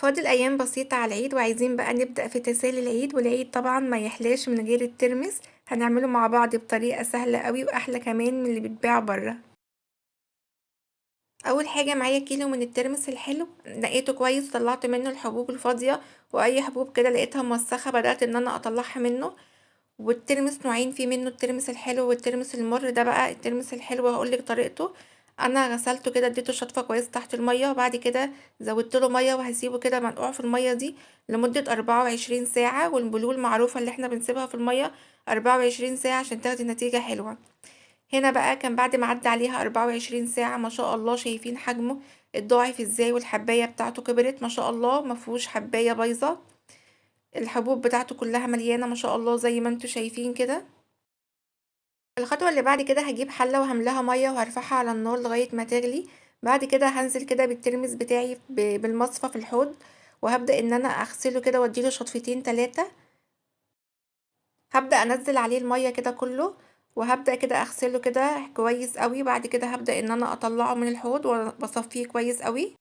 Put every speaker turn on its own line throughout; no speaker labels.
فاضل أيام بسيطة على العيد، وعايزين بقى نبدأ في تسالي العيد، والعيد طبعا ما يحلاش من غير الترمس. هنعمله مع بعض بطريقة سهلة قوي وأحلى كمان من اللي بيتباع بره. أول حاجة معايا كيلو من الترمس الحلو، نقيته كويس وطلعت منه الحبوب الفاضية، وأي حبوب كده لقيتها موسخة بدأت إن أنا أطلعها منه. والترمس نوعين، في منه الترمس الحلو والترمس المر. ده بقى الترمس الحلو هقولك طريقته. انا غسلته كده، اديته شطفه كويس تحت المية، وبعد كده زودت له مية وهسيبه كده منقوع في المية دي لمدة 24 ساعة. والبلول معروفة اللي احنا بنسيبها في المية 24 ساعة عشان تاخدي نتيجة حلوة. هنا بقى كان بعد ما عدى عليها 24 ساعة ما شاء الله، شايفين حجمه اتضاعف ازاي، والحبايه بتاعته كبرت ما شاء الله، ما فيهوش حبايه بايظة، الحبوب بتاعته كلها مليانة ما شاء الله زي ما انتوا شايفين كده. الخطوة اللي بعد كده هجيب حله وهملاها مية وهرفعها على النار لغاية ما تغلي. بعد كده هنزل كده بالترمس بتاعي بالمصفى في الحوض، وهبدا ان انا اغسله كده واديله شطفتين 3. هبدا انزل عليه المية كده كله، وهبدا كده اغسله كده كويس قوي. بعد كده هبدا ان انا اطلعه من الحوض واصفيه كويس قوي.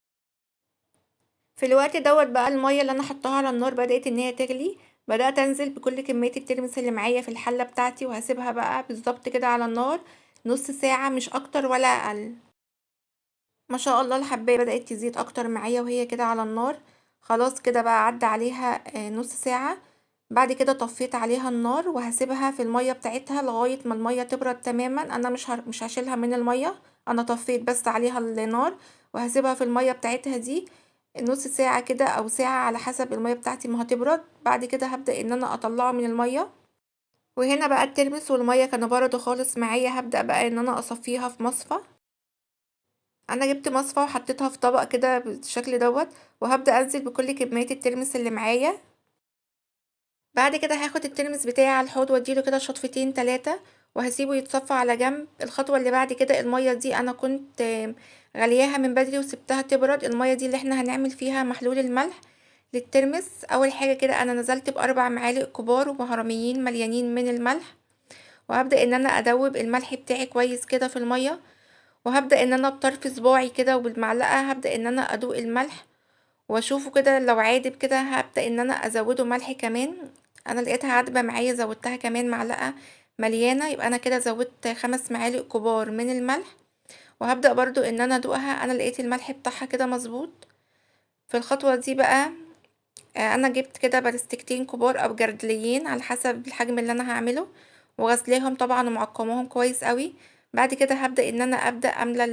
في الوقت دوت بقى المية اللي انا حطاها على النار بدات ان هي تغلي، بدات انزل بكل كمية الترمس اللي معايا في الحلة بتاعتي، وهسيبها بقى بالظبط كده على النار نص ساعة مش اكتر ولا اقل. ما شاء الله الحبايه بدات تزيد اكتر معايا وهي كده على النار. خلاص كده بقى عدى عليها نص ساعة. بعد كده طفيت عليها النار وهسيبها في المية بتاعتها لغاية ما المية تبرد تماما. انا مش هشيلها من المية، انا طفيت بس عليها النار وهسيبها في المية بتاعتها دي نص ساعة كده او ساعة على حسب المية بتاعتي ما هتبرد. بعد كده هبدأ ان انا اطلعه من المية. وهنا بقى الترمس والمية كانوا بردوا خالص معايا، هبدأ بقى ان انا اصفيها في مصفى. انا جبت مصفى وحطيتها في طبق كده بالشكل دوت، وهبدأ انزل بكل كمية الترمس اللي معايا. بعد كده هاخد الترمس بتاعي على الحوض واديله كده شطفتين 3 وهسيبه يتصفى على جنب. الخطوة اللي بعد كده المية دي انا كنت غلياها من بدري وسبتها تبرد، المية دي اللي احنا هنعمل فيها محلول الملح للترمس. اول حاجة كده انا نزلت ب4 معالق كبار ومهرميين مليانين من الملح، وهبدأ ان انا ادوب الملح بتاعي كويس كده في المية، وهبدأ ان انا بطرف صباعي كده وبالمعلقة هبدأ ان انا ادوق الملح واشوفه كده، لو عادب كده هبدأ ان انا ازوده ملح كمان. انا لقيتها عادبة معايا زودتها كمان معلقة مليانة، يبقى انا كده زودت 5 معالق كبار من الملح. وهبدأ برضو ان انا ادوقها، انا لقيت الملح بتاعها كده مظبوط. في الخطوة دي بقى انا جبت كده بلاستيكتين كبار او جردليين على حسب الحجم اللي انا هعمله، وغسلاهم طبعا ومعقماهم كويس قوي. بعد كده هبدأ ان انا ابدأ املى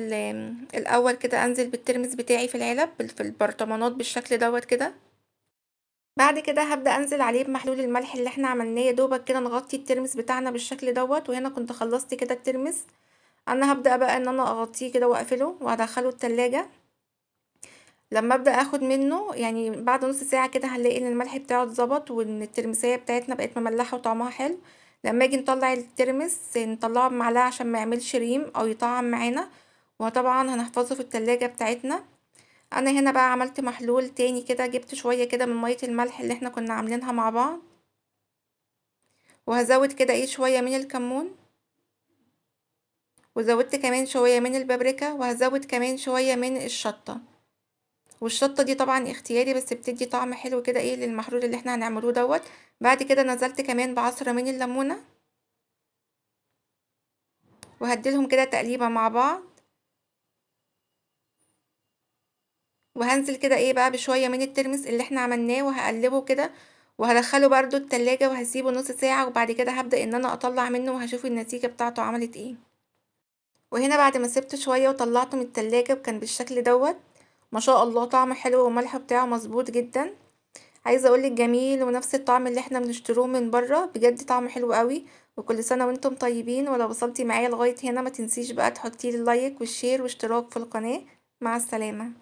الاول كده، انزل بالترمس بتاعي في العلب في البرطمانات بالشكل دوت كده. بعد كده هبدأ انزل عليه بمحلول الملح اللي احنا عملناه، يا دوبك كده نغطي الترمس بتاعنا بالشكل دوت. وهنا كنت خلصت كده الترمس، انا هبدأ بقى ان انا اغطيه كده واقفله وهدخله التلاجة. لما ابدأ اخد منه بعد نص ساعة كده هنلاقي ان الملح بتاعه اتظبط وان الترمسية بتاعتنا بقت مملحة وطعمها حلو. لما اجي نطلع الترمس نطلعه بمعلقة عشان ما يعملش ريم او يطعم معانا، وطبعا هنحفظه في التلاجة بتاعتنا. انا هنا بقى عملت محلول تاني كده، جبت شوية كده من مية الملح اللي احنا كنا عاملينها مع بعض، وهزود كده شوية من الكمون، وزودت كمان شوية من البابريكا، وهزود كمان شوية من الشطة. والشطة دي طبعا اختياري بس بتدي طعم حلو كده للمحلول اللي احنا هنعمله دوت. بعد كده نزلت كمان بعصرة من الليمونة، وهديلهم كده تقليبة مع بعض. وهنزل كده بقى بشوية من الترمس اللي احنا عملناه وهقلبه كده، وهدخله برده التلاجة وهسيبه نص ساعة، وبعد كده هبدأ ان انا اطلع منه وهشوف النتيجة بتاعته عملت ايه. وهنا بعد ما سبته شوية وطلعته من التلاجة وكان بالشكل دوت، ما شاء الله طعمه حلو وملحه بتاعه مظبوط جدا، عايزة اقولك جميل ونفس الطعم اللي احنا بنشتروه من بره، بجد طعمه حلو قوي. وكل سنة وانتم طيبين. ولو وصلتي معايا لغاية هنا ما تنسيش بقى تحطي لي ال like وال share واشتراك في القناة. مع السلامة.